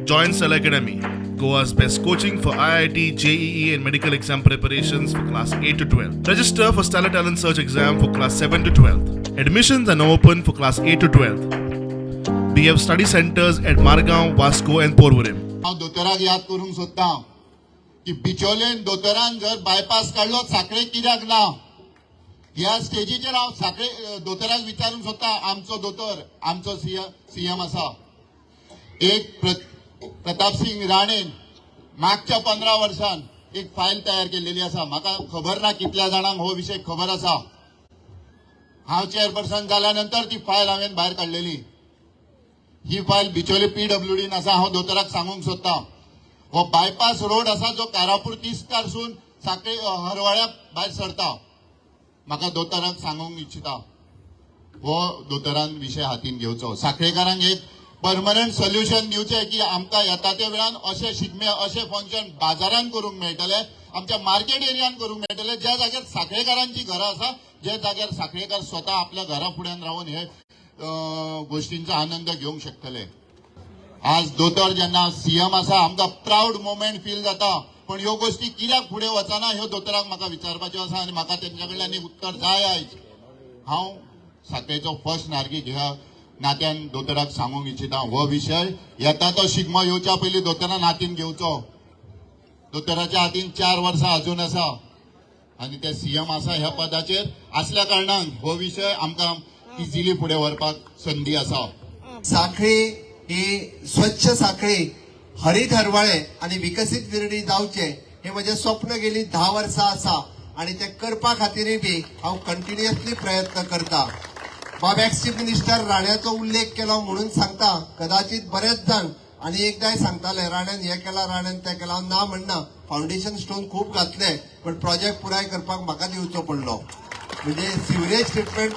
Join Stellar Academy, Goa's best coaching for IIT, JEE, and medical exam preparations for class 8 to 12. Register for Stellar Talent Search exam for class 7 to 12. Admissions are now open for class 8 to 12. We have study centers at Margao, Vasco, and Porvorim. हांव दोतोराक याद करूंक सोदता की बिचोलेन दोतोरान जर bypass काडलो, साखळे कित्याक ना? ह्या स्टेजीचेर हांव साखळे दोतोराक विचारूंक सोदता. आमचो दोतोर, आमचो सीएम आसा. एक प्रतापसिंग राणेन मागच्या 15 वर्सान एक फायल तयार केल्लेली आसा. म्हाका खबर ना कितल्या जाणांक हो विशय खबर आसा. हांव चेअरपर्सन जाल्या नंतर ती फायल हांवें भायर काडलेली. ही फायल बिचोले पीडब्ल्यूडीन आसा. हांव दोतोराक सांगूंक सोदता, हो बायपास रोड आसा जो कारापूर तिस्कारसून साखळे हरवळ्या भायर सरता. म्हाका दोतोराक सांगूंक इच्छिता, हो दोतोरान विशय हातीन घेवचो. साखळेकारांक एक परमनंट सोल्युशन दिवचें की आमकां येता त्या वेळान अशे शिगमे, अशे फंक्शन बाजारान करूंक मेळटले, आमच्या मार्केट एरियान करूंक मेळटले, ज्या जाग्यार साखळेकारांची घरां आसा, ज्या जाग्यार साखळेकार स्वता आपल्या घरा फुड्यान रावन हे गोष्टींचो आनंद घेवंक शकतले. आज दोतोर जेन्ना सीएम आसा, आमकां प्रावड मोमेंट फील जाता. पण ह्यो गोष्टी कित्याक फुडें वचना, ह्यो दोतोराक म्हाका विचारपाच्यो आसा आनी म्हाका तेंच्या कडल्यान एक उत्तर जाय. आयज हांव साखळेचो फर्स्ट नागरीक ह्या नात्यान दोतोराक सांगूंक इच्छिता, हो विशय येता तो शिगमो येवच्या पयलीं दोतोरान हातीन घेवचो. दोतोराच्या हातीन 4 वर्सां अजून आसा आनी ते सीएम आसा ह्या पदाचेर आसल्या कारणान हो विशय आमकां इजिली फुडें व्हरपाक संदी आसा. साखळी ही स्वच्छ साखळी, हरित हरवळे आणि विकसीत विर्डी जावचे हे म्हजें स्वप्न गेली 10 वर्सां आसा आणि ते करपा खातीरय बी हांव कंटिन्युअसली प्रयत्न करता. बाब एक्स चीफ मिनिस्टर राण्याचो उल्लेख केलो म्हणून सांगता, कदाचित बरेच जाण आणि एकदाय सांगताले, राण्यान हें केलां, राण्यान तें केलां. हांव ना म्हणना, फावंडेशन स्टोन खूब घातले, पण प्रोजेक्ट पुराय करपाक म्हाका दिवचो पडलो. म्हणजे सिवरेज ट्रिटमेंट,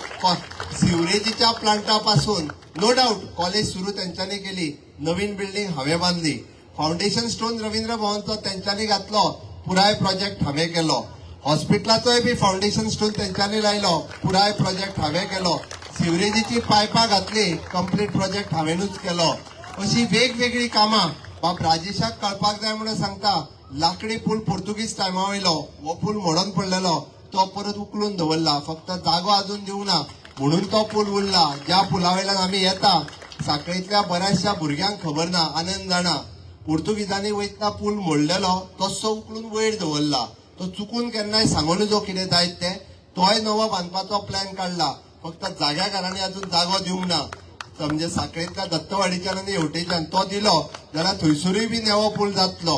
सिवरेजीच्या प्लांटा पासून, नो डाऊट, कॉलेज सुरू तेंच्यांनी केली, नवीन बिल्डिंग हांवें बांदली. फावंडेशन स्टोन रवींद्र भवनचो तेंच्यांनी घातलो, पुराय प्रोजेक्ट हांवें केलो. हॉस्पिटलाचोय बी फावंडेशन स्टोन तेंच्यांनी लायलो, पुराय प्रोजेक्ट हांवें केलो. सिवरेजीची पायपां घातली, कंप्लीट प्रोजेक्ट हांवेंनूच केलो. अशी वेगवेगळी कामां बाब राजेशाक कळपाक जाय म्हणून सांगता. लाकडी पूल पोर्तुगीज टायमा वयलो, हो पूल मोडोन पडलेलो, तो परत उखलून दवरला. फक्त जागो अजून दिवना म्हणून तो पूल उरला. ज्या पुला वयल्यान आमी येता, साखळींतल्या बऱ्याचशा भुरग्यांक खबर ना. आनंद जाणा, पोर्तुगीजांनी वयतना पूल मोडलेलो, तस्सो उखलून वयर दवरला. तो चुकून केन्नाय सांगू नजो कितें जायत तें. तोय नवो बांदपाचो प्लॅन काडला, फक्त जाग्याकारांनी अजून जागो दिवंक ना. म्हणजे साखळेंतल्या दत्तवाडीच्यान आनी हेवटेच्यान तो दिलो जाल्यार थंयसरूय बी नवो पूल जातलो.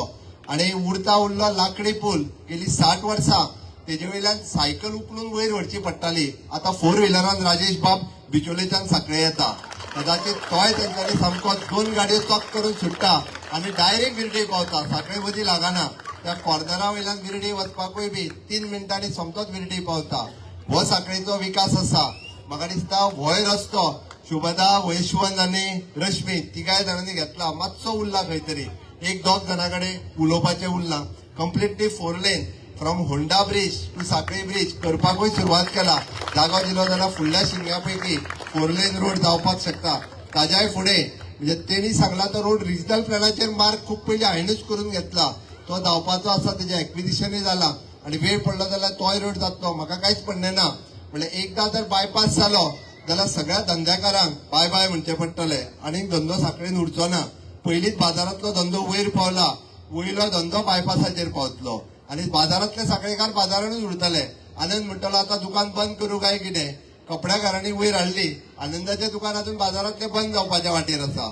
आनी उरता उरलो लाकडी पूल. गेली 60 वर्सां तेजे वयल्यान सायकल उखलून वयर व्हरची पडटाली. आतां फोर व्हिलरान राजेश बाब बिचोलेच्यान साखळे येता. कदाचित तोय तेंच्यांनी सामको दोन गाडयो चॉक करून सुट्टा आनी डायरेक्ट विर्डी पावता. साखळे मदीं लागना. त्या कॉर्नरा वयल्यान विर्डी वचपाकूय बी 3 मिनटांनी सोमतोच विर्डी पावता. हो साखळेचो विकास आसा. म्हाका दिसता होय रस्तो शुभदा, वैश्वंत आनी रश्मी तिगाय जाणांनी घेतला. मातसो उरला, खंय तरी एक दोग जाणा कडेन उलोवपाचें उरलां. Completely four lane from Honda bridge to Sanquelim bridge करपाकूय सुरवात केला. जागो दिलो जाल्यार फुडल्या शिमग्या पैकी फोर लेन रोड जावपाक शकता. ताज्याय फुडें, म्हणजे तेणी सांगला तो रोड रिजनल प्लॅनाचेर मार्क खूब पयलीं हांवेनूच करून घेतला. तो जावपाचो आसा, तेजें एक्विजिशनूय जाला आनी वेळ पडलो जाल्यार तोय रोड जातलो. म्हाका कांयच म्हणणें ना. म्हणल्यार एकदां जर बायपास जालो जाल्यार सगळ्या धंद्याकारांक बाय बाय म्हणचें पडटलें आनी धंदो साखळेन उरचो ना. पयलींच बाजारांतलो धंदो वयर पावला, वयलो धंदो बायपासाचेर पावतलो आनी बाजारांतले साखळेकार बाजारानूच उरतले. आनंद म्हणटलो, आतां दुकान बंद करूं काय कितें? कपड्याकारांनी वयर हाडली. आनंदाचें दुकान अजून बाजारांतलें बंद जावपाच्या वाटेर आसा.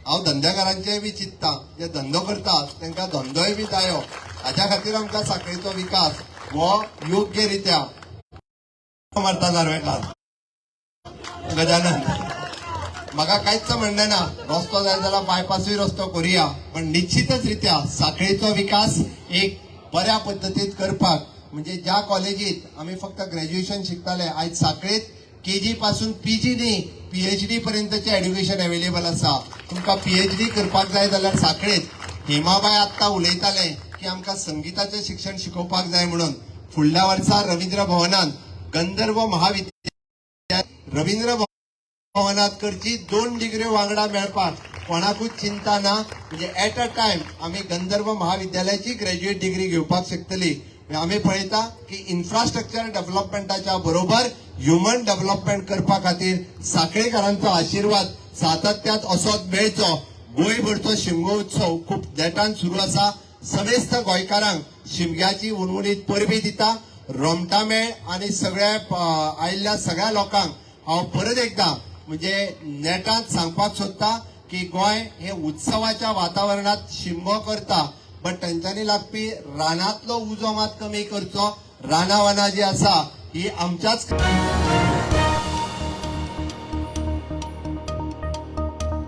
हांव धंद्याकारांचेय बी चिंतता. जे धंदो करतात तांकां धंदोय बी जायो, हाच्या खातीर आमकां साखळेचो विकास हो योग्य रित्या मारता. नार्वेकार गजानन, म्हाका कांयच म्हणणें ना. रस्तो जाय जाल्यार बायपासूय रस्तो करुया, पण निश्चितच रित्या साखळेचो विकास एक बऱ्या पद्दतीन करपाक, म्हणजे ज्या कॉलेजीत आमी फक्त ग्रॅज्युएशन शिकताले, आयज साखळेत केजी पासून पीजी न्ही, पीएचडी पर्यंतचे एड्युकेशन अवेलेबल आसा. तुमकां पीएचडी करपाक जाय जाल्यार साखळेत. हेमाबाय आत्तां उलयताले की आमकां संगिताचें शिक्षण शिकोवपाक जाय म्हणून. फुडल्या वर्सा रवींद्र भवनान गंधर्व महाविद्यालय, रवींद्र भवनात करची. 2 डिग्री वांगडा मेळपाक कोणाकूच चिंता ना. म्हणजे एट अ टायम आमी गंधर्व महाविद्यालयाची ग्रॅज्युएट डिग्री घेवपाक शकतली. आमी पळयता की इन्फ्रास्ट्रक्चर डेव्हलपमेंटाच्या बरोबर ह्युमन डेव्हलपमेंट करपा खातीर साखळेकारांचो आशिर्वाद सातत्यात असोच मेळचो. गोंयभरचो शिमगो उत्सव खूब नेटान सुरू आसा. समेस्त गोंयकारांक शिमग्याची उणउणीत परबी दिता. रोमटामेळ आनी सगळ्या आयिल्ल्या सगळ्या लोकांक हांव परत एकदां म्हणजे नेटांत सांगपाक सोदता की गोंय हे उत्सवाच्या वातावरणात शिमगो करता, बट तेंच्यांनी लागपी रानांतलो उजो मात कमी करचो. रानां वनां जी आसा ही आमच्याच